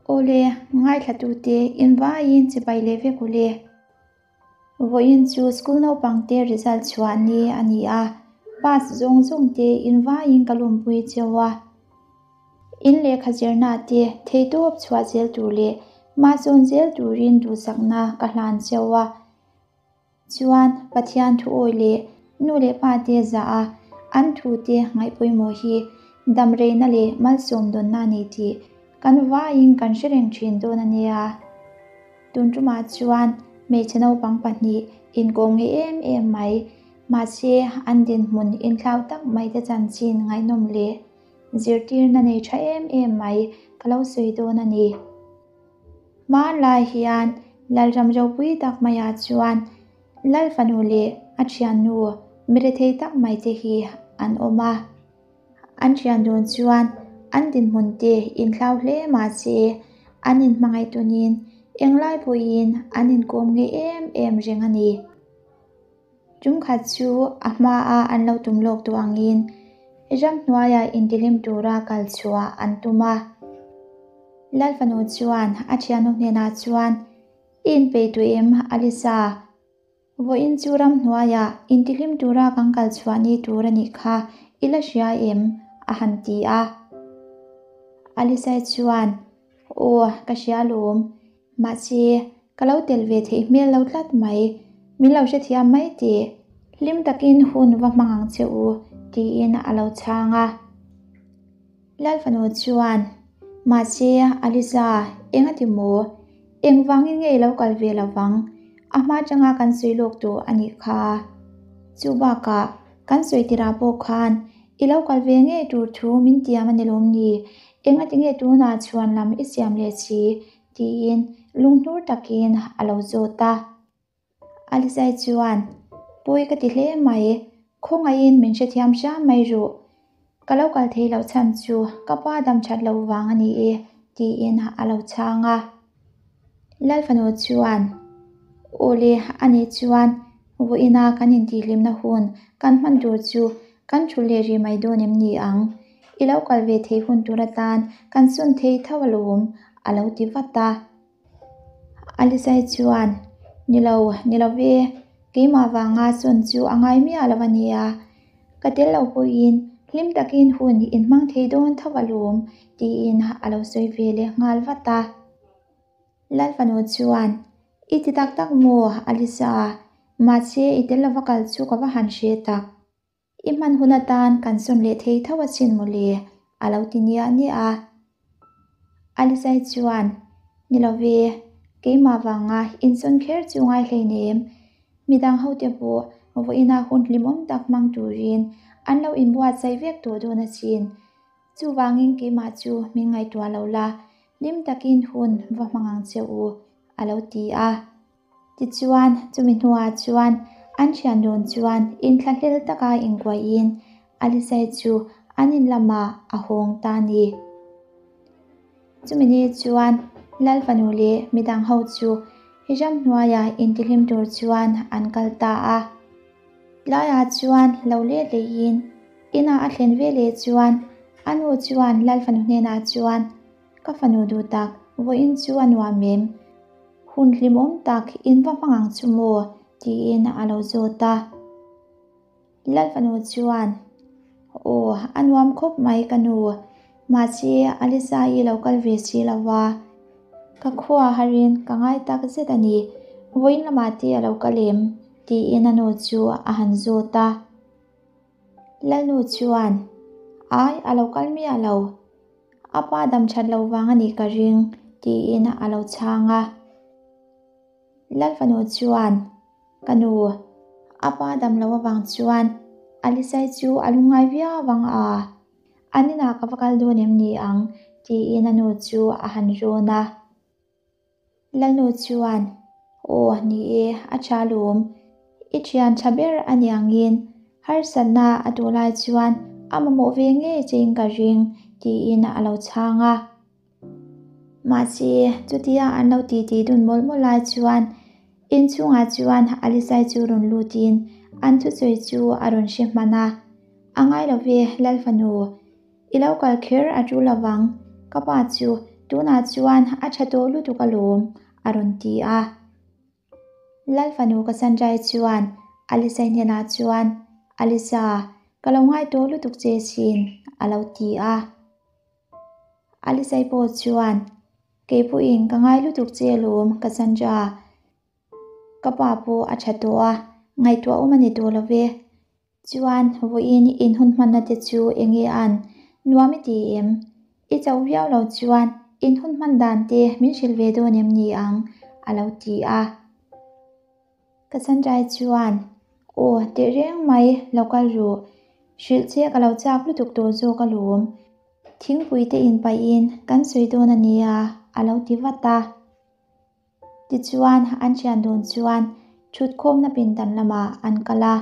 Awle, ngaithlatute invaiin chibai leh vek ule. Vawiin chu school naupangte result chhuah ni a ni a, pass zawng zawng te invaiin ka lawmpui cheu a. In lehkha zirna te theihtawp chhuah zel tur leh mahzawn zel turin duhsakna ka hlan cheu a. Chuan Pathian thu awi leh nu leh pa te zah a, an thu te ngaih pawimawh hi dam reina leh malsawm dawnna a ni tih kan vaiin kan hre reng thin dawn a nia. Tun tumah chuan hmeichhe naupang pahnih inkawm nge em em mai, mahse an dinhmun inthlau tak mai te chanchin ngaihnawm leh zirtirna nei tha em em mai ka lo sawi dawn a ni. Hmanlai hian Lalram ropui tak maiah chuan Lal fanu leh a thiannu mi rethei tak mai te hi an awm a. An thian dun chuan an dinhmun te inthlau hle mahse an inhmangaih tunin englai pawhin an inkawm ngei em em reng a ni. Tumkhat chu a hmaa an lo tum lawk duh angin ramhnuaiah intihlim tura kal chhuah an tum a. Lal fanu chuan a thiannu hnenah chuan, I inpeih duh em, Alisa? Vawiin chu ramhnuaiah intihlim tura kan kal chhuah ni tur a nih kha, i la hria em? a han ti a. Alisai chuan, Aw, ka hria lawm. Mahse, ka lo tel ve theih hmel lo tlat mai. Min lo hrethiam mai teh. Hlim takin hun va hmang ang che u, tiin a lo chhang a. Lal fanu chuan, Mahse, Alisa, eng a ti maw? Engvangin nge i lo kal ve lo vang? A hma atanga kan sawi lawk tawh a nih kha. Chu bakah, kan sawi tirah pawh khan i lo kal ve ngei tur thu min tiam a ni lawm ni? Engati nge tunah chhuan lam i siam leh si? tiin lunghnur takin a lo zawt a. Alisai chuan, Pawi ka ti hle mai, khawngaihin min hrethiam hram mai ruh. Ka lo kal thei loh chhan chu ka pa dam that loh vang a ni e, tiin a lo chhang a. Lal fanu chuan, Awle, ani chuan vawiina kan intihhlimna hun kan hman tur chu kan thu leh rih mai dawn em ni ang? I lo kal ve theih hun tur atan kan sawn thei tho alawm, a lo ti vat a. Alisai chuan, Ni lo, ni lo ve, keimah vanga sawn chu a ngai miah lo a nia. Ka tel lo pawhin hlim takin hun inhmang thei dawn tho alawm, tiin a lo sawi ve leh nghal vat a. Lal fanu chuan, I ti tak tak maw, Alisa? Mahse, i tel lova kal chu ka va han hre tak. I hman hun atan kan sawn leh thei tho asin mawle, a lo ti niah niah a. Alisai chuan, Ni lo ve, keimah vanga insawn kher chu ngai hleinem. Midang hote pawh vawiina hun hlimawm tak hmang turin an lo inbuatsaih vek tawh dawn asin. Chuvangin keimah chu min ngaihtuah lo la, hlim takin hun va hmang ang che u, a lo ti a. Tichuan, chumi hnuah chuan an thian dawn chuan inthlahlel taka inkuahin Alisai chu an in lamah a hawng ta a ni. Chumi ni chuan Lal fanu leh midang ho chu ramhnuaiah intihlim tur chuan an kal ta a. Tlaiah chuan lo let lehin inah a thlen veleh chuan a nu chuan Lal fanu hnenah chuan, Ka fanu duh tak, vawiin chu a nuam em? Hun hlimawm tak in va hmang ang chu maw? tiin a lo zawt a. Lal fanu chuan, Aw, a nuam khawp mai ka nu, mahse Alisa i lo kal ve si lo va, ka khua harin ka ngai tak zet a ni, vawiin lamah te a lo kal em? tiin a nu chu a han zawt a. Lalnu chuan, Ai, a lo kal miah lo. A pa dam that lo vang a nih ka ring, tiin a lo chhang a. Lal fanu chuan, Ka nu, a pa dam lo avang chuan Alisai chu a lungngai viau vang a, an inah ka va kal dawn em ni ang, tiin a nu chu a han rawn a. Lalnu chuan, Aw, ni e, a tha lawm. I thian tha ber a ni angin harsatna a duh lai chuan a mamawh ve ngei chein ka ring, tiin a lo chhang a. Mahse, chutia an lo titi dun mawlh mawlh lai chuan inchhungah chuan Alisai chu rawn lutin an thusawi chu a rawn hre hman a. A ngai lo ve, Lalfanu. I lo kal kher a tul lovang, ka pa chu Tunah chuan a tha tawh lutuk alawm, a rawn ti a. Lal fanu Cassandra-i chuan Alisa-i hnenah chuan, Alisa, ka lo ngai tawh lutuk che sin, a lo ti a. Alisa-i pawh chuan, Kei pawhin ka ngai lutuk che alawm, Cassandra. Ka pa pawh a tha tawh a, ngaihtuah awm a ni tawh lo ve. Chuan vawiin in hun hmanna te chu eng nge an nuam i ti em? I chauh viau lo chuan in hun hman dan te min hrilh ve dawn em ni ang? a lo ti a. Ka Sandrai chuan, Aw, teh reng mai, lo kal ru. Hrilh che ka lo chak lutuk tawh zawk alawm. Thingpui te inpaih in kan sawi dawn a nia, a lo ti vat a. Tichuan, an thian dun chuan thutkhawmna pindan lamah an kal a,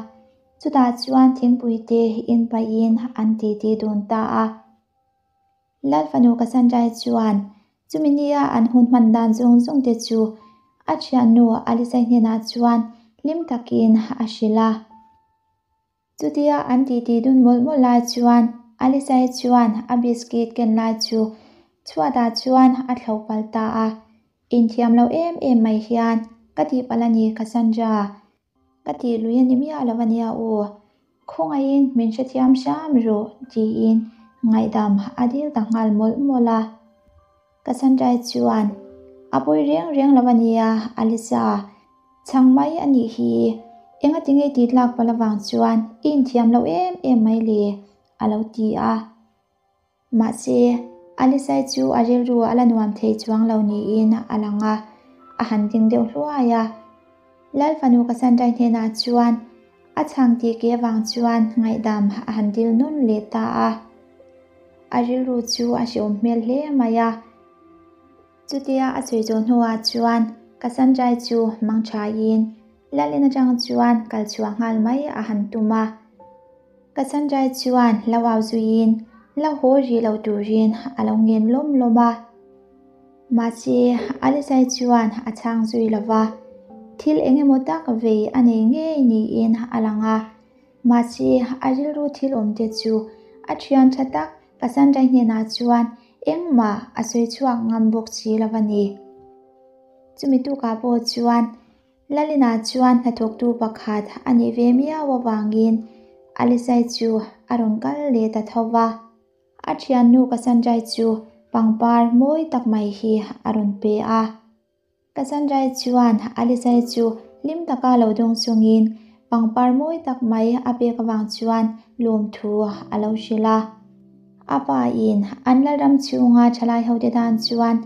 chutah chuan thingpui te inpaihin an titi dun ta a. Lal fanu Cassandra-i chuan chumi nia an hun hman dan zawng zawng te chu a thiannu Alisa-i hnenah chuan hlim takin a hrilh a. Chutia an titi dun mawlh mawlh lai chuan Alisai chuan a biscuit ken lai chu chhuatah chuan a thlo pal ta a, Inthiam lo em em mai hian ka tih palh a ni Cassandra, ka tih lui a ni miah lo a nia aw, khawngaihin min hrethiam hram rawh tiin ngaihdam a dil ta nghal mawlh mawlh a. Cassandra chuan a pawi reng reng lo a nia Alisa, Chhang mai a nih hi. Enga tinge tih tlak palh avang chuan i inthiam lo em em mai le, a lo ti a. Mahse, Alisai chu a rilru a la nuam thei chuang lo niin a lang a, a han ding deuh hluai a. Lal fanu Cassandra hnenah chuan a chhang tih ke avang chuan ngaihdam a han dil nawn leh ta a. A rilru chu a hreawm hmel hle mai a. Chutia a sawi zawh hnuah chuan Cassandra chu mang thain Lalin atang chuan kal chhuah nghal mai a han tum a. Cassandra chuan lo au zuiin la haw rih lo turin a lo ngen lawm lawm a. Mahse, Alisai chuan a chhang zui lo va, thil eng emaw tak vei a nei ngei niin a lang a. Mahse, a rilru thil awmte chu a thian tha tak Cassandra hnenah chuan Engmah a sawi chhuak ngam bawk si lo a ni. Chumi tukah pawh chuan Lalina chuan hnathawktu pakhat a nih ve miau avangin Alisai chu a rawn kal leh ta tho va. A thiannu Cassandra chu pangpar mawi tak mai hi a rawn pe a. Cassandra chuan Alisai chu hlim taka lo dawng chungin pangpar mawi tak mai a pek avang chuan lawmthu a lo hrilh a. A pa in an lalram chhunga thalai hote tan chuan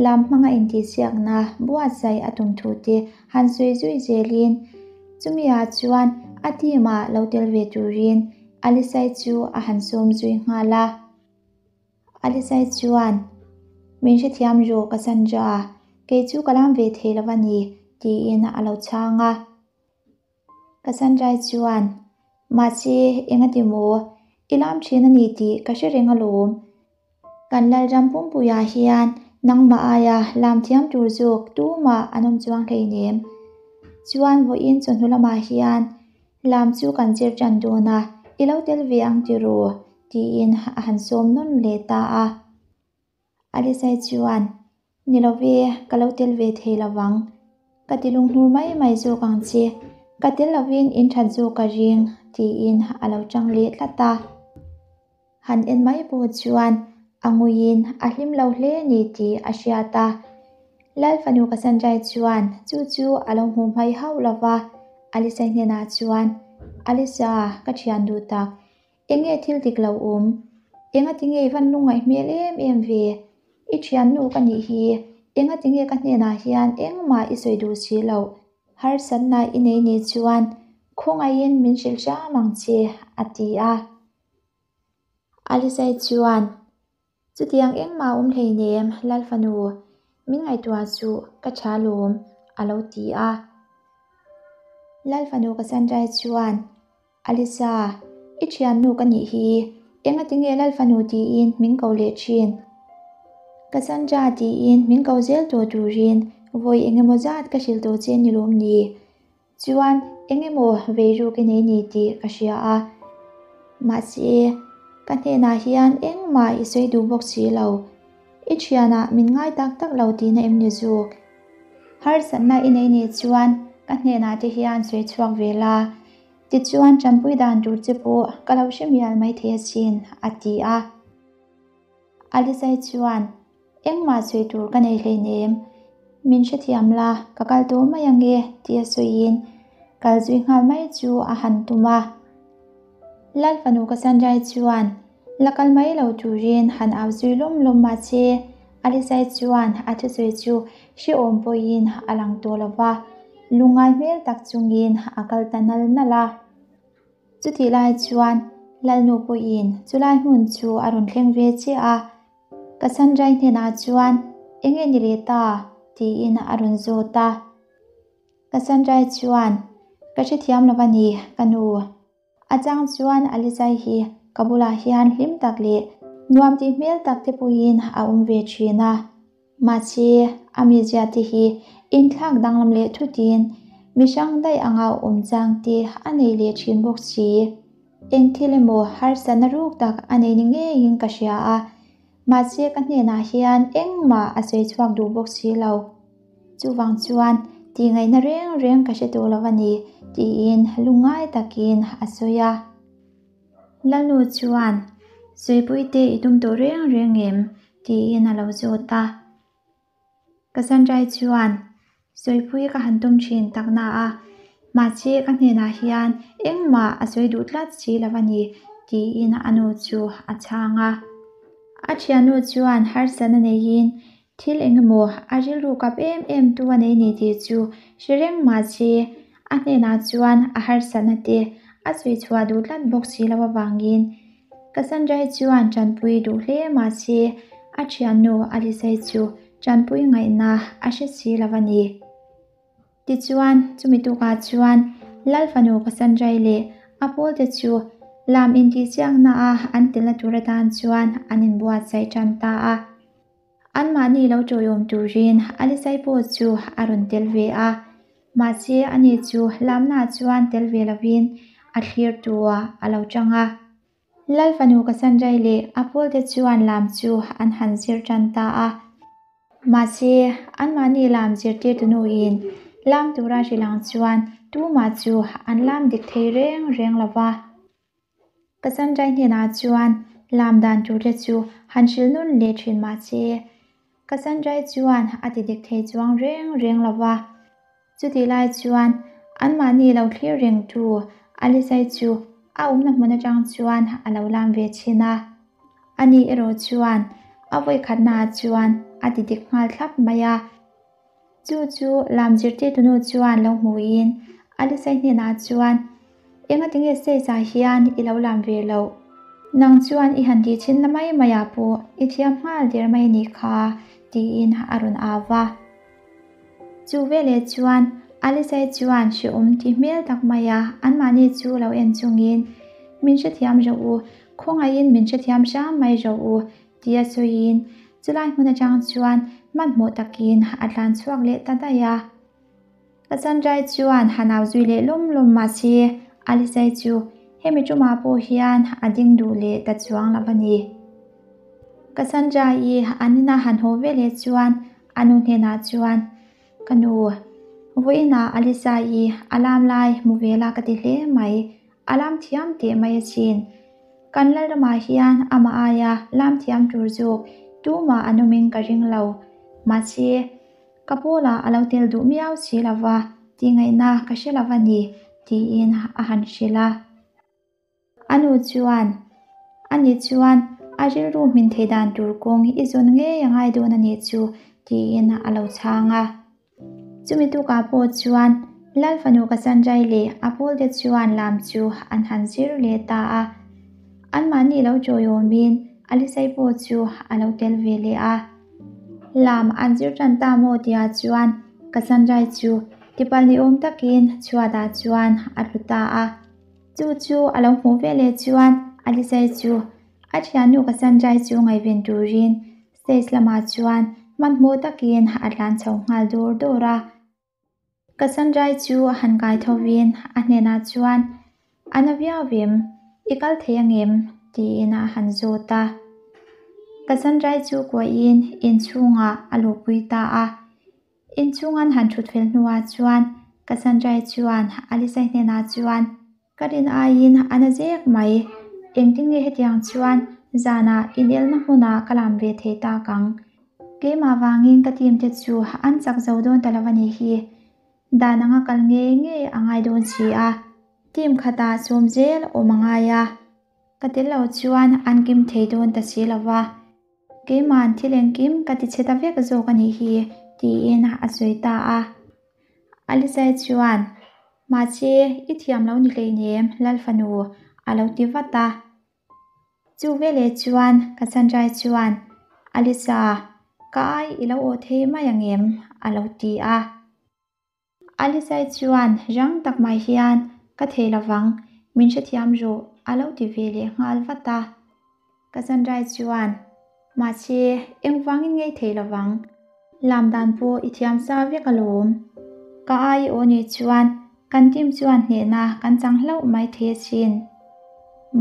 lam hmanga intihsiakna buatsaih a tum thu te han sawi zui zelin chumi ah chuan a team ah lo tel ve turin Alisai chu a han sawm zui nghal a. Alisai chuan, Min hrethiam rawh Cassandra, kei chu ka lam ve thei lo a ni, tiin a lo chhang a. Cassandra chuan, Mahse, engati maw? I lam thin a ni tih ka hre reng alawm. Kan Lalram pumpuiah hian nangmah aia lam thiam tur zawk tumah an awm chuang hleinem. Chuan vawiin chawhnu lamah hian Lam chu kan zir tan dawn a, i lo tel ve ang tiraw? tiin a han sawm nawn leh ta a. Alisai chuan, Ni lo ve, ka lo tel ve thei lo vang. Ka ti lunghnur mai mai zawk ang che, ka tel lovin in that zawk ka ring, tiin a lo tang leh tlat a. Han en mai pawh chuan a nguiin a hlim lo hle ni tih a hriat a. Lal fanu Cassandra-i chuan chu chu a lo hmuh hmai hauh lo va, Alisa-i hnenah chuan, Alisa, ka thian duh tak, eng nge thil dik lo awm? Engati nge i van lungngaih hmel em em ve? I thiannu ka nih hi, engati nge ka hnenah hian engmah i sawi duh si loh? Harsatna i nei nih chuan khawngaihin min hrilh hram ang che, a ti a. Alisai chuan, Chutiang engmah awm hleinem, Lal fanu, min ngaihtuah suh, ka tha lawm, a lo ti a. Lal fanu Cassandra chuan, Alisa, i thiannu ka nih hi, engati nge Lal fanu tiin min ko leh thin? Cassandra tiin min ko zel tawh turin vawi engemaw zat ka hrilh tawh che ni lawm ni? Chuan eng emaw vei ruk i nei ni tih ka hria a, mahse ka hnenah hian engmah i sawi duh bawk si lo. I thianah min ngai tak tak lo tihna em ni zuk? Harsatna i nei nih chuan ka hnenah te hian sawi chhuak ve la, tichuan tanpui dan tur che pawh ka lo hre mial maithei asin, a ti a. Alisai chuan, Engmah sawi tur ka nei hleinem, min hrethiam la, ka kal tawh mai ange, tia sawiin kal zui nghal mai chu a han tum a. Lal fanu Cassandra-i chuan la kal mai lo turin han au zui lawm lawm mah se, Alisai chuan a thusawi chu hrehawm pawhin a lang tawh lo va, lungngai hmel tak chungin a kal ta nal nal a. Chutih lai chuan Lalnu pawhin chulai hmun chu a rawn thleng ve chiah a, Cassandra-i hnenah chuan eng nge ni leh ta? tiin a rawn zawt a. Cassandra-i chuan, Ka hrethiam lo a ni, ka nu. A chang chuan Alizai hi ka bulah hian hlim tak leh nuam tih hmel tak te pawhin a awm ve thin a. Mahse, a mizia te hi inthlak danglam leh thutin mi hrang daih anga awm chang te a nei leh thin bawk si. Eng thil emaw harsatna ruk tak a nei ni ngeiin ka hria a, mahse ka hnenah hian engmah a sawi chhuak duh bawk si lo. Chuvang chuan tihngaihna reng reng ka hre tawh lo a ni, tiin lungngai takin a sawi a. Lalnu chuan, Sawipuite i tum tawh reng reng em? tiin a lo zawt a. Cassandra-i chuan, Sawipui ka han tum thin tak na a, mahse ka hnenah hian engmah a sawi duh tlat si lo a ni, tiin a nu chu a chhang a. A thiannu chuan harsatna neiin thil engemaw a rilru kap em em tu a nei ni tih chu hre reng mahse a hnenah chuan a harsatna te a sawi chhuah duh tlat bawk si lo avangin Cassandra-i chuan tanpui duh hle mahse a thiannu Alisai chu tanpui ngaihna a hre si lo a ni. Tichuan, chumi tukah chuan Lal fanu Cassandra-i leh a pawlte chu lam intihchiakna a an telna tur atan chuan an inbuatsaih tan ta a. Anmahni lo tawiawm turin Alisai pawh chu a rawn tel ve a, mahse ani chu lamnaah chuan tel ve lovin a thlir tuah a lo chang a. Lal fanu Cassandra-i leh a pawlte chuan lam chu an han zir tan ta a, mahse anmahni lam zirtirtu nuin lam tura hrilh ang chuan tumah chu an lam dik thei reng reng lo va. Cassandra-i hnenah chuan lam dan turte chu han hrilh nun leh thin mah se, Cassandra-i chuan a ti dik thei chuang reng reng lo va. Chutih lai chuan anmahni lo thlir rengtu Alisai chu a awmna hmun atang chuan a lo lam ve thin a. Ani erawh chuan a vawikhatnaah chuan a ti dik nghal thlap mai a. Chu chu lam zirtirtunu chuan lo hmuin Alisai hnenah chuan, Engati nge stage ah hian i lo lam ve loh? Nang chuan i han tih chhin na mai mai ah pawh i thiam nghal der mai anih kha, tiin a rawn au va. Chu veleh chuan Alisai chuan hrehawm ti hmel tak maia anmahni chu lo en chungin, Min hrethiam rawh u, khawngaihin min hrethiam hram mai rawh u, tia sawiin chulai hmun atang chuan hmanhmawh takin a tlan chhuak leh ta daih a. Cassandra-i chuan han au zui leh lawm lawm mah se Alisai chu hemi tumah pawh hian a ding duh leh ta chuang lo a ni. Cassandra-i an ina han haw ve leh chuan a nu hnenah chuan, Ka nu, vawiinah Alisai-i a lam lai hmu ve la ka ti hle mai, a lam thiam teh mai asin. Kan Lalramah hian amah aia lam thiam tur zawk tumah an awmin ka ring lo. Mahse, ka pawlah a lo tel duh miau si lo va, tihngaihna ka hre lo a ni, tiin a han hrilh a. A nu chuan, Ani chuan a rilru hmin thei dan tur kawng i zawn ngei a ngai dawn a nih chu, tiin a lo chhang a. Chumi tukah pawh chuan Lal fanu Cassandra-i leh a pawlte chuan lam chu an han zir leh ta a. Anmahni lo tawiawmin Alisai pawh chu a lo tel ve leh a. Lam an zir tan ta maw tihah chuan Cassandra-i chu tipalh ni awm takin chhuatah chuan a tlu ta a. Chu chu a lo hmuh veleh chuan Alisai chu a thiannu Cassandra-i chu ngaihven turin Stage lamah chuan hmanhmawh takin a tlan chho nghal dur dur a. Cassandra-i chu a han kai thovin a hnenah chuan, A na viau vem, i kal thei angem? tiin a han zawt a. Cassandra-i chu kuahin inchhungah a luhpui ta a. Inchhung an han thut fel hnuah chuan Cassandra-i chuan Alisa-i hnenah chuan, Ka rin aiin a na zek mai. Engtin nge hetiang chuan zanah inelna hmunah ka lam ve thei tak ang? Keimah vangin ka team te chu an chak zo dawn ta lo a nih hi. Dan anga kal ngei ngei a ngai dawn si a, team khatah sawm zel awm a ngai a. Ka tel lo chuan an kim thei dawn ta si lo va, keima'n thil engkim ka ti chhe ta vek zawk a nih hi, tiin a sawi ta a. Alisai chuan, Mahse, i thiam lo ni hleinem, Lal fanu, a lo ti vat a. Chu veleh chuan Cassandra-i chuan, Alisa, ka ai i lo aw thei mai ang em? a lo ti a. Alisai chuan rang tak mai hian, Ka thei lovang, min hrethiam rawh, a lo ti ve leh nghal vat a. Cassandra-i chuan, Mahse, engvangin ngei thei lovang, lam dan pawh i thiam sa vek alawm. Ka ai i aw nih chuan kan team chuan hnehna kan chang hlauh mai thei asin.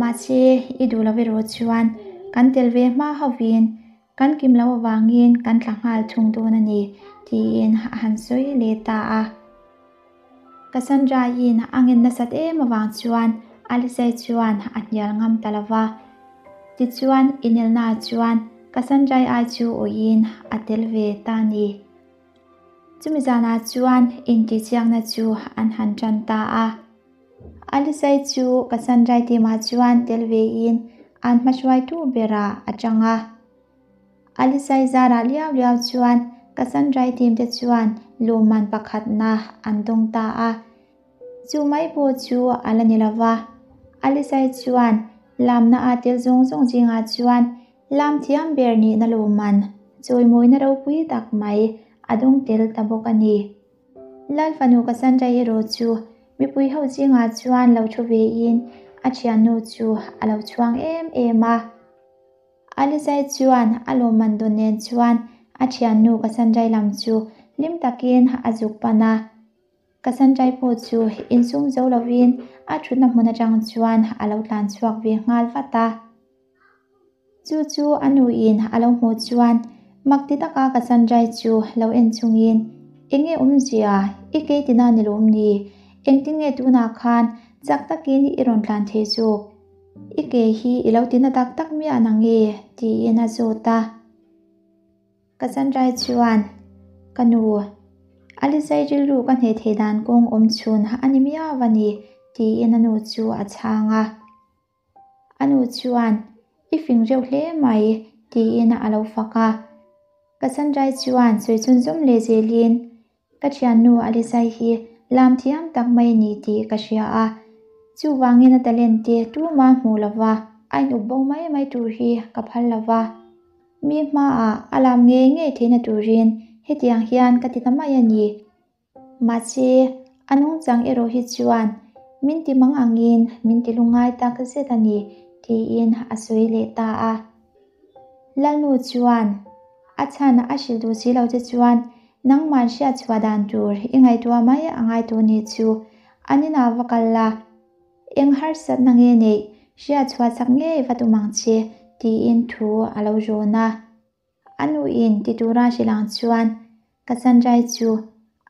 Mahse, i duh lo erawh chuan kan tel ve hma hovin Kan kim lo avangin kan tla nghal thung dawn a ni, tiin a han sawi leh ta a. Cassandra-in a ngen nasat em avang chuan Alisai chuan a hnial ngam ta lo va. Tichuan, inelnaah chuan Cassandra-i ai chu awin a tel ve ta a ni. Chumi zanah chuan intihchiakna chu an han tan ta a. Alisai chu Cassandra-i team-ah chuan tel vein an hmahruaitu berah a tang a. Alisai zarah liau liau chuan Cassandra-i team te chuan lawmman pakhatna an dawng ta a. Chu mai pawh chu a la ni lo va, Alisai chuan lamna a tel zawng zawng zingah chuan lam thiam ber nihna lawmman chawimawina ropui tak mai a dawng tel ta bawk a ni. Lal fanu Cassandra erawh chu mipui ho zingah chuan lo thu vein a thiannu chu a lo chhuang em em a. Alizai chuan a lawmman dawn nen chuan a thiannu Cassandra lam chu hlim takin a zuk pan a. Cassandra pawh chu insum zo lovin a thutna hmun atang chuan a lo tlan chhuak ve nghal vat a. Chu chu a nuin a lo hmuh chuan mak ti taka Cassandra-i chu lo en chungin, Enge awmzia, i kei tina ni lawm ni? Engtin nge tunah khan chak takin i rawn tlan thei zawk? I ke hi i lo tina tak tak miah nang nge? tiin a zawt a. Cassandra-i chuan, Ka nu, Alisai rilru ka hneh thei dan kawng awm chhun a ni miau a ni, tiin a nu chu a chhang a. A nu chuan, I fing reuh hle mai, tiin a lo fak a. Cassandra-i chuan sawi chhunzawm leh zelin, Ka thiannu Alisai hi lam thiam tak mai a ni tih ka hria a, chuvangin a talent te tuma hmuh lova a inup bo mai mai tur hi ka phal lova. Mi hmaah a lam ngei ngei theihna turin hetiang hian ka ti ta mai a ni. Mahse, a nungchang erawh hi chuan min ti mang angin min ti lungngai tak zet a ni, tiin a sawi leh ta a. Lalnu chuan a chhan a hrilh duh si lo che chuan nangman hriat chhuah dan tur i ngaihtuah mai a ngai tawh nih chu an inah va kal la, eng harsatna nge neih hriat chhuah chak ngei va tum ang che, tiin thu a lo rawn a. A nuin ti tura hrilh ang chuan Cassandra-i chu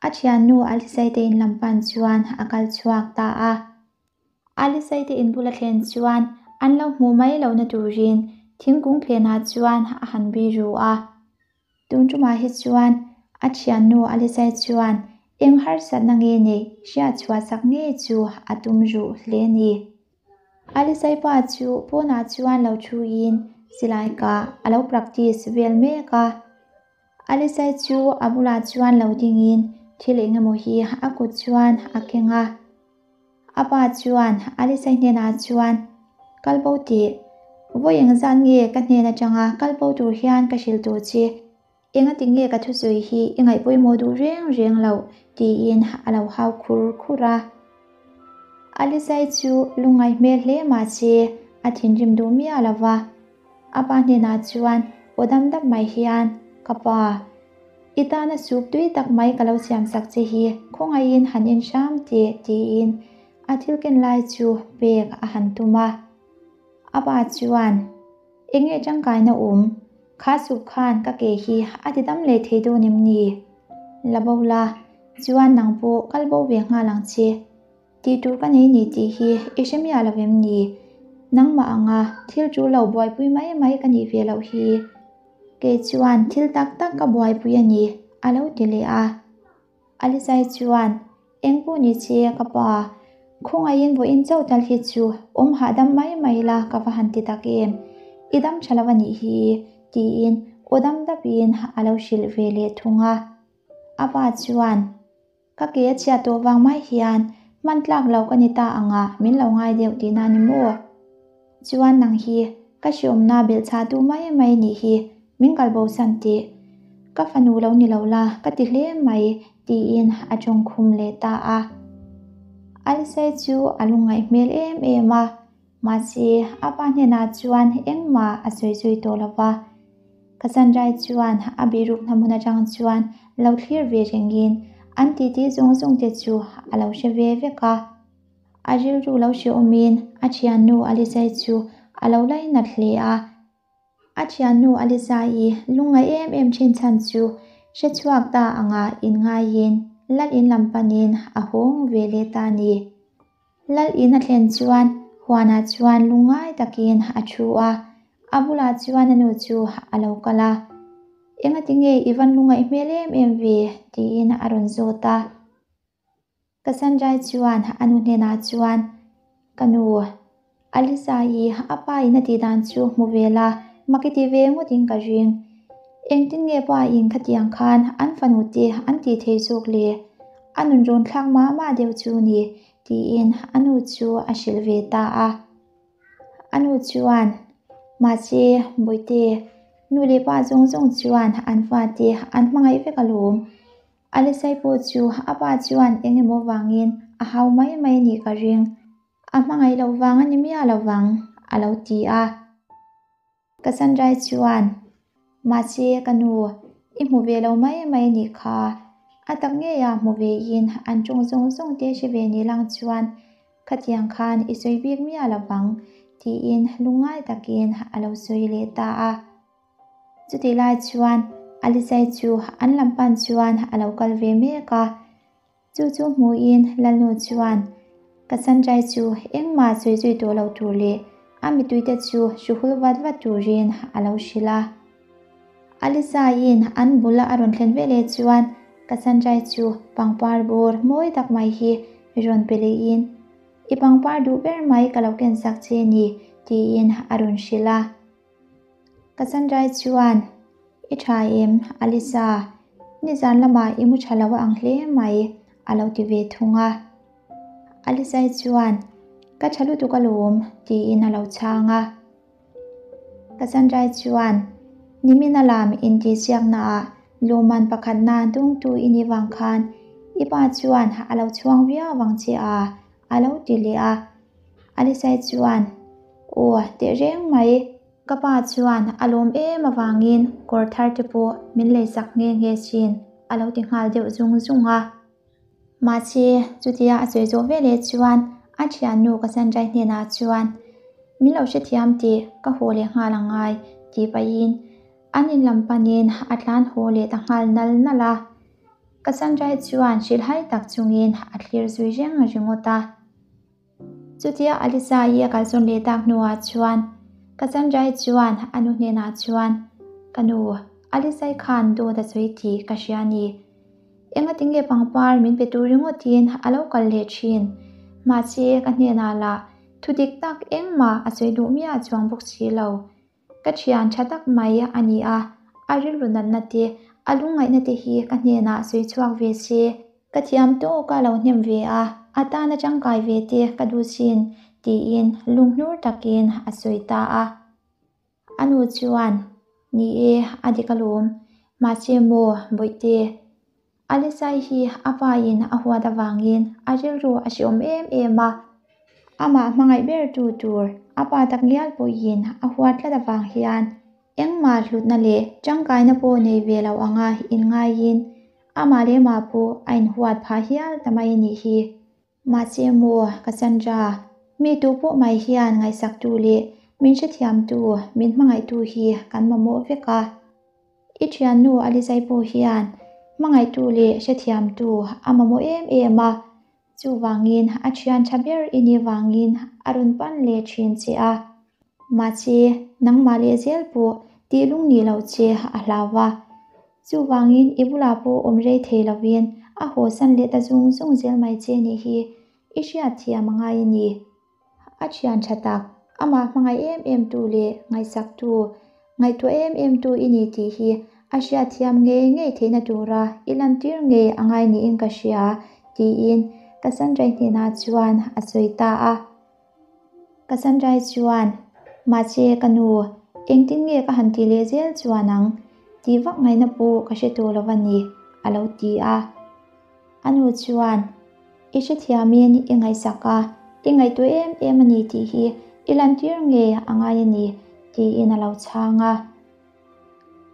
a thiannu Alisai te in lam pan chuan a kal chhuak ta a. Alisai te in bula thlen chuan an lo hmuh mai lohna turin thingkung phenah chuan a han bih ru a. Tun tumah hi chuan a thiannu Alisai chuan eng harsatna nge neih hriat chhuah chak ngei chu a tum ruh hle a ni. Alisai pa chu pawnah chuan lo thuin silai kah a lo practice vel mek a. Alisai chu a bulah chuan lo dingin thil eng emaw hi a kut chuan a keng a. A pa chuan Alisai hnenah chuan, Kal bo tih, vawi engzat nge ka hnen atanga kal bo tur hian ka hrilh tur che? Engati nge ka thusawi hi i ngaih pawimawh duh reng reng loh? tiin a lo hau khur khur a. Alisai chu lungngai hmel hle mah se a thinrim duh miah lo va. A pa hnenah chuan aw dam dap mai hian, Ka pa, i tana soup tui tak mai ka lo siam sak che hi khawngaihin han en hram teh tiin a thil ken lai chu pek a han tum a. A pa chuan, Enge tangkaina awm? Kha soup khan ka ke hi a ti dam leh thei dawn em ni? La bo la, chuan nang pawh kal bo ve nghal ang che. Tih tur ka nei ni tih hi i hre miah lo em ni? Nangmah anga thil tul lo buaipui mai mai ka nih ve loh hi. Kei chuan thil tak tak ka buaipui a ni, a lo ti leh a. Alisai chuan, Eng pawh ni che ka pa, khawngaihin vawiin chauh tal hi chu awm hahdam mai mai la ka va han ti tak em, i dam tha lo a nih hi, tiin aw dam dapin a lo hrilh ve leh thung a. A pa chuan, Ka ke a chhiat tawh vang mai hian hman tlak lo ka ni ta anga min lo ngai deuh tihna ni maw? Chuan nang hi ka hriawmna belhchhah tu mai mai nih hi min kal bo san teh. Ka fanu lo ni lo la ka ti hle mai tiin a tawng khum leh ta a. Alisai chu a lungngaih hmel em em a, mahse a pa hnenah chuan engmah a sawi zui tawh lo va. Cassandra-i chuan a bihrukna hmun atang chuan lo thlir ve rengin an titi zawng zawng te chu a lo hre ve vek a. A rilru lo hreawmin a thiannu Alizai chu a lo lainat hle a. A thiannu Alizai lungngaih em em thin chhan chu hre chhuak ta anga inngaiin Lal in lam panin a hawng ve leh ta a ni. Lal in a thlen chuan huanah chuan lungngai takin a thu a, a bulah chuan a nu chu a lo kal a. Engati nge i van lungngaih hmel em em ve? tiin a rawn zawt a. Cassandra-i chuan a nu hnenah chuan, Ka nu, Alisa-i a pa in a tih dan chu hmu ve la, mak i ti ve ngawtin ka ring. Engtin nge pa in khatiang khan an fanu te an tih thei zawk le? A nun rawn thlak mah mah deuh chu ni, tiin a nu chu a hrilh ve ta a. A nu chuan, Mahse, Bawihte, nu leh pa zawng zawng chuan an fate an hmangaih vek alawm. Alisai pawh chu a pa chuan eng emaw vangin a hau mai mai a nih ka ring. A hmangaih loh vang a ni miah lo vang, a lo ti a. Cassandra-i chuan, Mahse, ka nu, i hmu ve lo mai mai a nih kha. A tak ngeia hmu vein an tawng zawng zawng te hre ve ni lang chuan khatiang khan i sawi bik miah lo vang, tiin lungngai takin a lo sawi leh ta a. Chutih lai chuan Alisai chu an lam pan chuan a lo kal ve mek a. Chu chu hmuhin Lalnu chuan Cassandra-i chu engmah sawi zui tawh lo tur leh a mituite chu hruhul vat vat turin a lo hrilh a. Alisa-in an bula a rawn thlen veleh chuan Cassandra-i chu pangpar bawr mawi tak mai hi rawn pe lehin, I pangpar duh ber mai ka lo kensak che ni, tiin a rawn hrilh a. Cassandra-i chuan, I tha em, Alisa? Nizan lamah i mu tha lo a ang hle mai, a lo ti ve thung a. Alisa-i chuan, Ka tha lutuk alawm, tiin a lo chhang a. Cassandra-i chuan, Nimina lam intihsiaknaah lawmman pakhatna dawngtu i nih vang khan i pa chuan a lo chhuang viau vang che a, a lo ti leh a. Alisai chuan, Aw, tehreng mai. Ka pa chuan a lawm em avangin kawr thar te pawh min leisak nghe nghe thin, a lo ti nghal deuh zung zung a. Mahse, chutia a sawi zawh veleh chuan a thiannu Cassandra hnenah chuan, Min lo hrethiam tih ka haw leh nghal ang ngai, tih pahin an in lam panin a tlan haw leh ta nghal nal nal a. Cassandra chuan hrilhhai tak chungin a thlir zui reng ringawt a. Chutia Alisa-i a kalsawn leh tak hnuah chuan Cassandra-i chuan a nu hnenah chuan, Ka nu, Alisa-i khan dawt a sawi tih ka hria a ni. Engati nge pangpar min pe tur ringawtin a lo kal leh thin? Mahse, ka hnenah lah thu dik tak engmah a sawi duh miah chuang bawk si lo. Ka thian tha tak mai a ni a, a rilru natna te, a lungngaihna te hi ka hnenah sawi chhuak ve se. Ka thiam tawk a lo hnem ve a, a tana tangkai ve te ka duh sin, tiin lunghnur takin a sawi ta a. A nu chuan, Ni e, a dik alawm. Mahse maw, Bawihte, Alisai hi a pain a huat avangin a rilru a hreawm em em a, amah hmangaih ber tu tur a pa tak ngial pawhin a huat tlat avang hian engmah hlutna leh tangkaina pawh nei ve lo anga inngaiin amah leh mah pawh a inhuat phah hial ta mai a nih hi. Mahse maw, Cassandra, mi tu pawh mai hian ngaihsaktu leh Min hrethiamtu, min hmangaihtu hi kan mamawh vek a. I thiannu Alizai pawh hian hmangaihtu leh hrethiamtu a mamawh em em a, chuvangin a thian tha ber i nih vangin a rawn pan leh thin che a. Mahse, nangmah leh zel pawh tih lung nih loh che a hlau va. Chuvangin i bulah pawh awm rei thei lovin a hawsan leh ta zung zung zel mai che nih hi i hriatthiam a ngai a ni. A thian tha tak, amah hmangaih em em tu leh ngaihsak tu, ngaihtuah em em tu i ni tih hi a hriatthiam ngei ngei theihna tura i lantir ngei a ngai niin ka hria, tiin Cassandra-i hnenah chuan a sawi ta a. Cassandra-i chuan, Mahse ka nu, engtin nge ka han tih leh zel chuan ang? Tih vak ngaihna pawh ka hre tawh lo a ni, a lo ti a. A nu chuan, I hrethiamin i ngaihsak a, i ngaihtuah em em a ni tih hi i lantir ngei a ngai a ni, tiin a lo chhang a.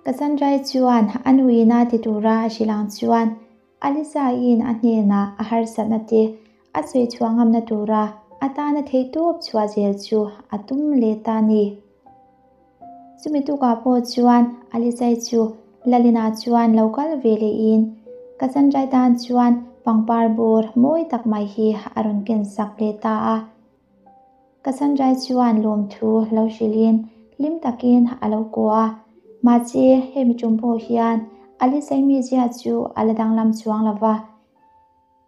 Cassandra-i chuan a nuin a ti tura a hrilh ang chuan Alisa-in a hnenah a harsatna te a sawi chhuah ngamna tura a tana theihtawp chhuah zel chu a tum leh ta a ni. Chumi tukah pawh chuan Alisai chu Lalina chuan lo kal ve lehin Cassandra tan chuan pangpar bawr mawi tak mai hi a rawn ken sak leh ta a. Cassandra chuan lawmthu lo hrilhin hlim takin a lo kuah a, mahse hemi tum pawh hian Alisai mizia chu a la danglam chuang lo va.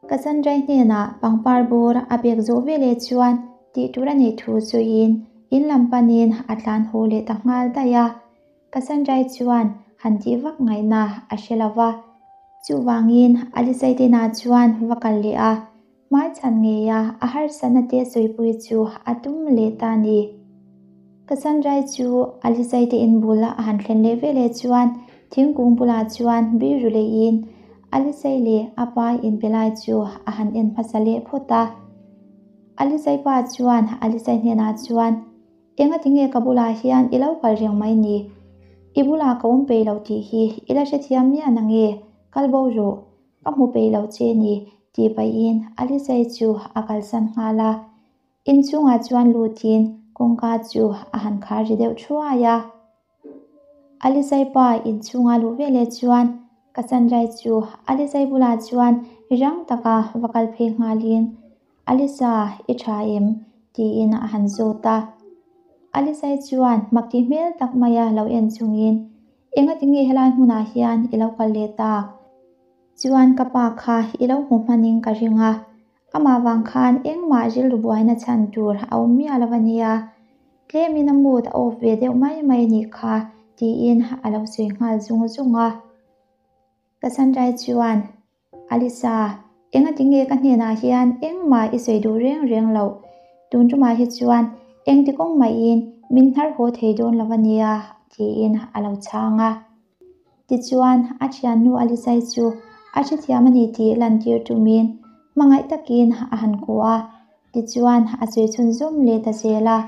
Cassandra-i hnenah pangpar bawr a pek zawh veleh chuan tih tur a neih thu sawiin in lam panin a tlan haw leh ta nghal daih a. Cassandra-i chuan han tih vak ngaihna a hre lo va. Chuvangin Alisai hnenah chuan va kal leh a, hmaichhan ngeia a harsatna te sawipui chu a tum leh ta a ni. Cassandra-i chu Alisai te in bul a han thlen leh veleh chuan thingkung bulah chuan biru leiin Alisai leh a pa inbe lai chu a han en hmasa leh phawt a. Alisai pa chuan Alisai hnenah chuan, Engati nge ka bulah hian i lo kal reng mai ni? I bulah ka awm peih lo tih hi i la hrethiam miah na nge? Kal bo rawh. Ka hmu peih lo che ni, tih pahin Alisai chu a kalsan nghal a. Inchungah chuan lutin kawngka chu a han khar ri deuh thuai a. Alisai pa inchhunga luh veleh chuan Cassandra-i chu Alisai bulah chuan rang taka va kal phei nghalin, Alisa, i tha em? tiin a han zawt a. Alisai chuan mak tih hmel tak maia lo en chungin, Engati nge helai hmunah hian i lo kal leh tak? Chuan ka pa kha i lo hmu hmanin ka ring a, Amah vang khan engmah rilru buaina chhan tur a awm miah lo a nia, tlemin a mood a off ve deuh mai mai a nih kha tiin a lo sawi nghal zung zung a. Cassandra chuan, Alisa, engati nge ka hnenah hian engmah i sawi duh reng reng loh? Tun tumah hi chuan engti kawng mahin min hnar haw thei dawn lo a nia tiin a lo chhang a. Tichuan, a thiannu Alisai chu a hrethiam a ni tih lantir tumin hmangaih takin a han kuah a. Tichuan, a sawi chhunzawm leh ta zel a,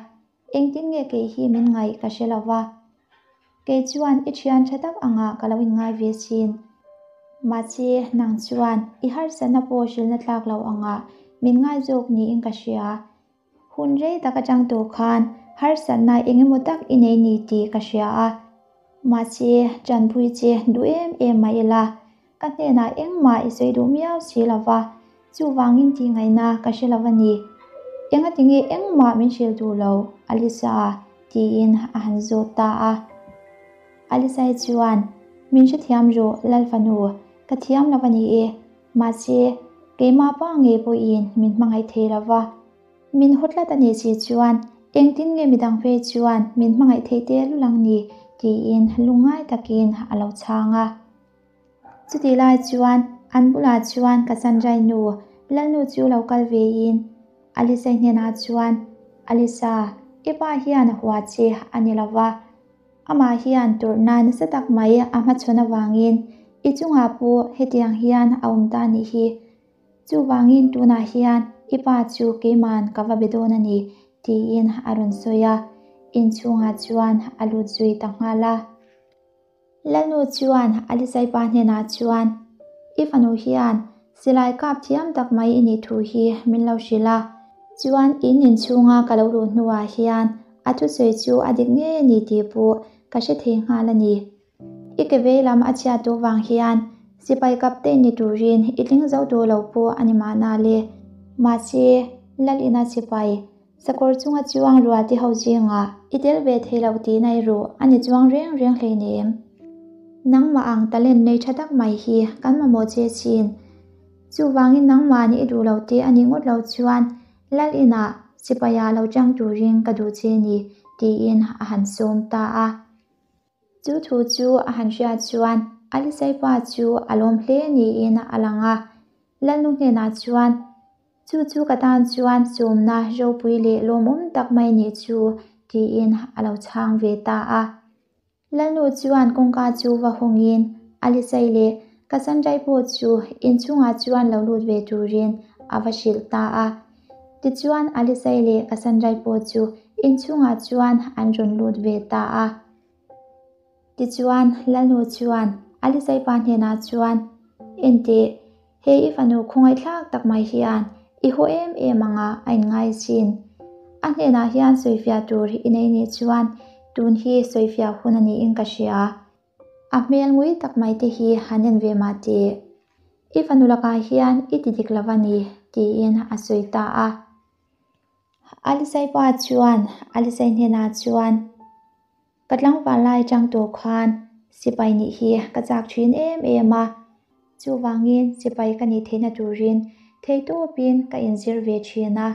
Engtin nge kei hi min ngaih ka hre lo va. Kei chuan i thian tha tak angah ka lo inngai ve sin. Mahse, nang chuan i harsatna pawh hrilhna tlak lo angah min ngai zawk niin ka hria. Hun rei tak atang tawh khan harsatna eng emaw tak i nei ni tih ka hria a, mahse tanpui che duh em em mah ila, ka hnenah engmah i sawi duh miau si lo va, chuvangin tih ngaihna ka hre lo a ni. Engati nge engmah min hrilh duh lo, Alisa? tiin a han zawt ta a. Alisai chuan, Min hrethiam rawh, Lalfanu, ka thiam lo a ni e. Mahse, keimah pa ngei pawhin min hmangaih thei lo va. Min haw tlat a nih si chuan engtin nge midang phei chuan min hmangaih theih te lul ang ni? tiin lungngai takin a lo chhang a. Chutih lai chuan an bulah chuan Cassandra-i nu Lalnu chu lo kal vein Alisa-i hnenah chuan, Alisa, i pa hian a hua che a ni lo va. Amah hian tawrhna nasa tak mai a hmachhawn avangin i chungah pawh hetiang hian a awm ta nih hi. Chuvangin tunah hian i pa chu keiman ka va be dawn a ni, tiin a rawn sawi a, inchhungah chuan a lut zui ta nghal a. Lalnu chuan Alisai pa hnenah chuan, I fanu hian silai kap thiam tak mai i nih thu hi min lo hrilh a, chuan in inchhunga ka lo luh hnuah hian A thusawi chu a dik ngei a ni tih pawh ka hre thei nghal a ni. I ke vei lam a chhiat tawh vang hian sipai captain ni turin i tling zo tawh lo pawh a ni mahna le. Mahse, Lal ina sipai sakawr chunga chuang rual te ho zingah i tel ve thei lo tihna erawh a ni chuang reng reng hleinem. Nangmah ang talent nei tha tak mai hi kan mamawh che chin. Chuvangin nangmah nih i duh lo te a nih ngawt lo chuan Lal inah sipaia lo chang turin ka duh che ni tiin a han sawm ta a. Chu thu chu a han hriat chuan Alisai pa chu a lawm hle niin a lang a. Lalnu hnenah chuan, Chu chu ka tan chuan sawmna ropui leh lawmawm tak mai nih chu tiin a lo chhang ve ta a. Lalnu chuan kawngka chu va hawngin Alisai leh Cassandra-i pawh chu inchhungah chuan lo lut ve turin a va hrilh ta a. Tichuan Alisai leh Cassandra-i pawh chu inchhungah chuan an rawn lut ve ta a. Tichuan Lalnu chuan Alisai pa hnenah chuan, Enteh, He i fanu khawngaihthlak tak mai hian i haw em em anga a inngai chin. A hnenah hian sawifiah tur i nei nih chuan tun hi sawifiah hun a niin ka hria. A hmel ngui tak mai te hi han en ve mah teh. I fanu lakah hian i ti dik lo a ni, tiin a sawi ta a. Alisai pa chuan Alisai hnenah chuan, Ka tlangval lai chang tawh khan sipai nih hi ka chak thin em em a, chuvangin sipai ka nih theihna turin theihtawpin ka inzir ve thin a,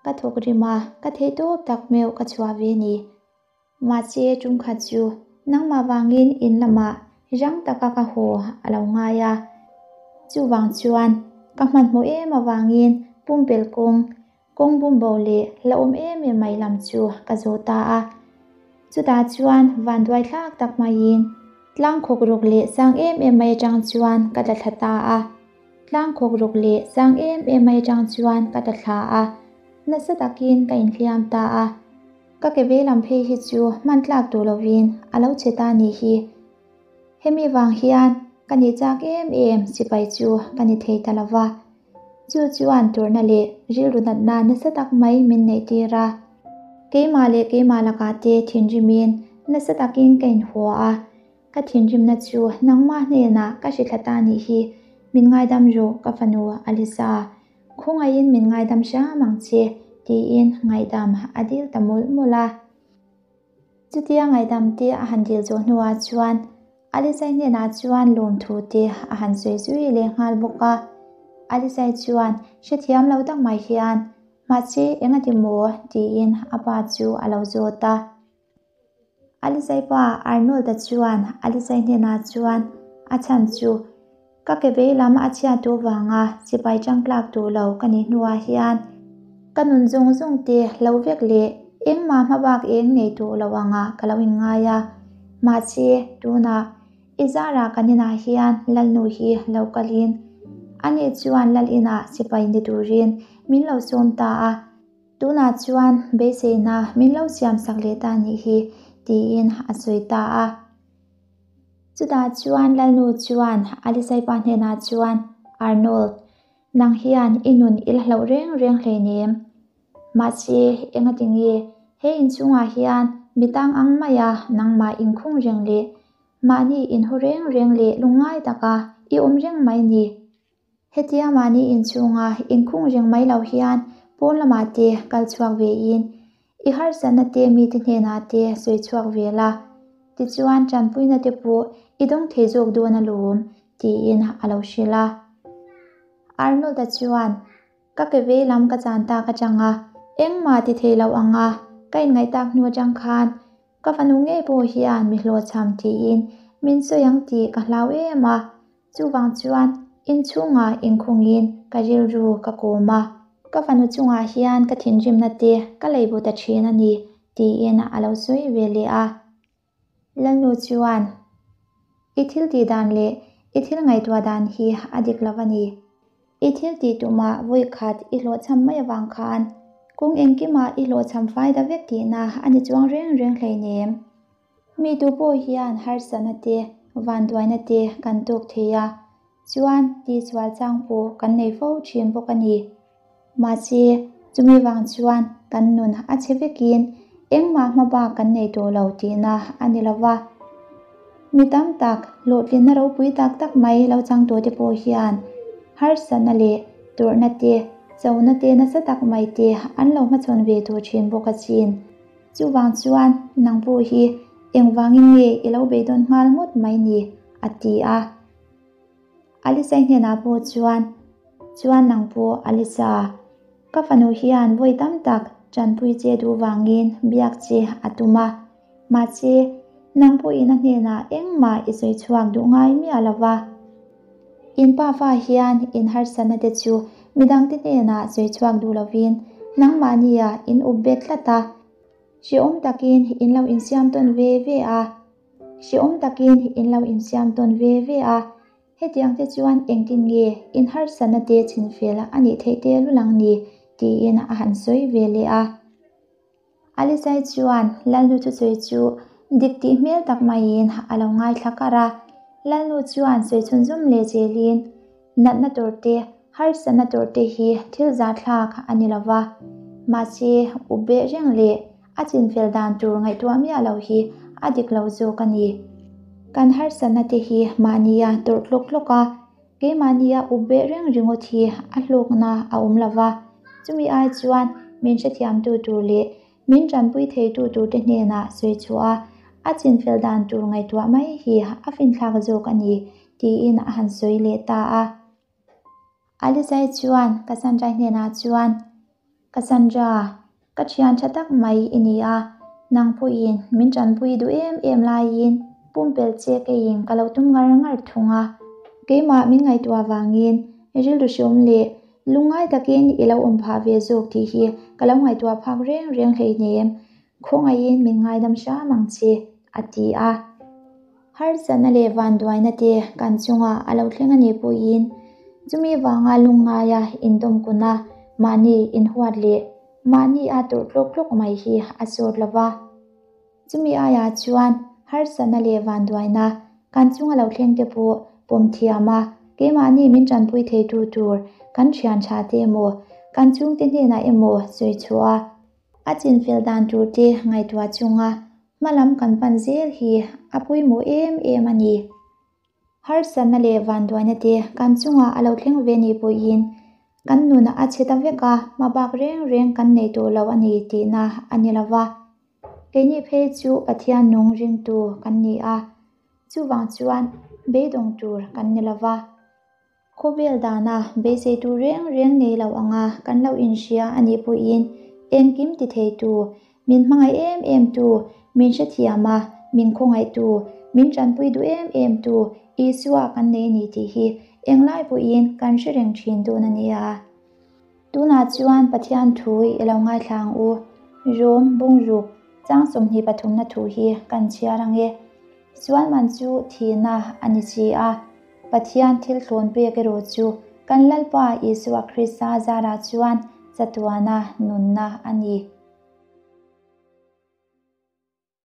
ka thawk rim a, ka theihtawp tak meuh ka chhuah ve ni. Mahse ṭumkhat chu nangmah vangin in lamah rang taka ka haw a lo ngai a, chuvang chuan ka hmanhmawh em avangin pumpelh kawng Kawng bumbo leh hlauhawm em em mai lam chu ka zawh ta a. Chutah chuan vanduai thlak tak maiin tlang khawk ruk leh sang em em mai atang chuan ka tla thla ta a. Tlang khawk ruk leh sang em em mai atang chuan ka tla thla a, nasa takin ka inhliam ta a. Ka ke vei lam phei hi chu hman tlak duh lovin a lo che ta nih hi. Hemi vang hian ka nih chak em em sipai chu ka ni thei ta lova. Chu chuan turna leh rilru natna nasa tak mai min neih tir a. Keimah leh keimah lakah te thinrimin nasa takin ka inhua a. Ka thinrimna chu nangmah hnenah ka hrithla ta nih hi min ngaidam rawh ka fanu Alisa. Khawngaihin min ngaidam hram ang che tiin ngaihdam a dil ta mawlh mawlh a. Chutia ngaihdam te a han dil zawh hnuah chuan Alisai hnenah chuan lawmthu te a han sawi zui leh nghal bawk a. Alisai chuan hrethiam lo tak mai hian, Mahse, engati maw? tiin a pa chu a lo zawt a. Alisai pa Arnold-a chuan Alisai hnenah chuan a chhan chu, Ka ke vei lam a chhiat duh vanga sipai changtlak duh lo ka nih hnuah hian ka nun zawng zawng te lo vek leh engmah hmabak eng nei duh lo anga ka lo inngai a. Mahse, tunah i zarah kan inah hian Lalnu hi lo kalin ani chuan Lal inah sipai ni turin min lo sawm ta a. Tunah chuan beiseina min lo siamsak leh ta nih hi tiin a sawi ta a. Chutah chuan Lalnu chuan Alisai pa hnenah chuan, Arnold, nang hian i nun i la hlauh reng reng hleinem. Mahse, engati nge he inchhungah hian mi tang ang maia nangmah inkhung reng leh mahni inhaw reng reng leh lungngai taka i awm reng mai ni? Hetia mahni inchhunga inkhung reng mai lo hian pawn lamah te kal chhuak ve in i harsatna te mite hnenah te sawi chhuak ve la, tichuan tanpuina te pawh i dawng thei zawk dawn alawm, tiin a lo hrilh a. Arnold-a chuan, Ka ke vei lam ka chan tak atang a, engmah ti thei lo anga ka inngaih tak hnu atang khan Ka fanu ngei pawh hian mi hlawhchham tiin min sawi ang tih ka hlau em a, chuvang chuan inchhungah inkhungin ka rilru ka kawm a. Ka fanu chungah hian ka thinrimna te ka lei bu ta thin a ni tiin a lo sawi ve leh a. Lalnu chuan, I thil tih dan leh i thil ngaihtuah dan hi a dik lo a ni. I thil tih tumah vawi khat i hlawhchham mai avang khan kawng engkimah i hlawhchham fai ta vek tihna a ni chuang reng reng hleinem. Mi tu pawh hian harsatna te, vanduaina te kan tawk thei a, chuan tihsual chang pawh kan nei fo thin bawk a ni. Mahse, chumi vang chuan kan nun a chhe vekin Engmah hmabak kan nei tawh lo tihna a ni lo va. Mi tam tak, hlawhtlinna ropui tak tak mai lo chang tawhte pawh hian harsatna leh tawrhna te, chona te nasa tak mai te an lo hmachhawn ve tawh thin bawk asin. Chuvang chuan nang pawh hi engvangin nge i lo beidawn nghal ngawt mai ni? a ti a. Alisa-i hnenah pawh chuan, Chuan nang pawh Alisa, ka fanu hian vawi tam tak tanpui che duh vangin biak che a tum a, mahse nang pawhin a hnenah engmah i sawi chhuak duh ngai miah lo va. In pafa hian in harsatna te chu midangte hnenah sawi chhuak duh lovin nangmahnia in up bet tlat a, hrehawm takin in lo insiam tawn ve ve a. Hrehawm takin in lo insiam tawn ve ve a, hetiang te chuan engtin nge in harsatna te chinfel a nih theih te lulang ni tiin a han sawi ve leh a. Alisai chuan Lalnu thusawi chu dik tih hmel tak maiin a lo ngaithla kar a, Lalnu chuan sawi chhunzawm leh zelin natna tur te, harsatna tur te hi thil zahthlak a ni lo va, mahse up beh reng leh a chinfel dan tur ngaihtuah miah lo hi a dik lo zawk a ni. Kan harsatna te hi mahnia tawrh tlawk tlawk a, keimahnia up beh reng ringawt hi a hlawkna a awm lo va, chumi ai chuan min hrethiamtu tur leh min tanpui theitu turte hnenah sawi chhuah a, a chinfel dan tur ngaihtuah mai hi a finthlak zawk a ni, tiin a han sawi leh ta a. Alisai chuan Cassandra hnenah chuan, Cassandra, ka thian tha tak mai i ni a, nang pawhin min tanpui duh em em laiin pumpelh che keiin ka lo tum ngar ngar thung a. Keimah min ngaihtuah vangin rilru hreawm leh lungngai takin i lo awm phah ve zawk tih hi ka lo ngaihtuah phak reng reng hleinem, khawngaihin min ngaidam hram ang che, a ti a. Harsatna leh vanduaina te kan chungah a lo thleng a nih pawhin chumi vanga lungngaia indawmkun a, mahni inhuat leh mahni a tawrh tlawk tlawk mai hi a sawt lo va. Chumi aiah chuan harsatna leh vanduaina kan chunga lo thleng te pawh pawm thiam a, keimahni min tanpui theitu tur kan thian tha te emaw, kan chhungte hnenah emaw sawi chhuah a, a chinfel dan tur te ngaihtuah chunga Hmalam kan pan zel hi a pawimawh em em a ni. Harsatna leh vanduaina te kan chungah a lo thleng ve nih pawhin kan nun a chhe ta vek a, hmabak reng reng kan nei tawh lo a ni tihna a ni lo va. Keini phei chu Pathian nung ringtu kan ni a, chuvang chuan beidawng tur kan ni lo va. Khawvel dana beiseitu reng reng nei lo anga kan lo inhria a nih pawhin engkim ti theitu, min hmangaih em em tu, min hrethiam a, min khawngaihtu, min tanpui duh em em tu Isua kan nei a ni tih hi englai pawhin kan hre reng thin dawn a nia. Tunah chuan Pathian thu i lo ngaithla ang u. Rom bungruk chang 23 na thu hi kan chhiar ang e. Sualman chu thihna a ni si a. Pathian thil thlawn pek erawh chu kan Lalpa Isua Krista zarah chuan chatuana nunna a ni.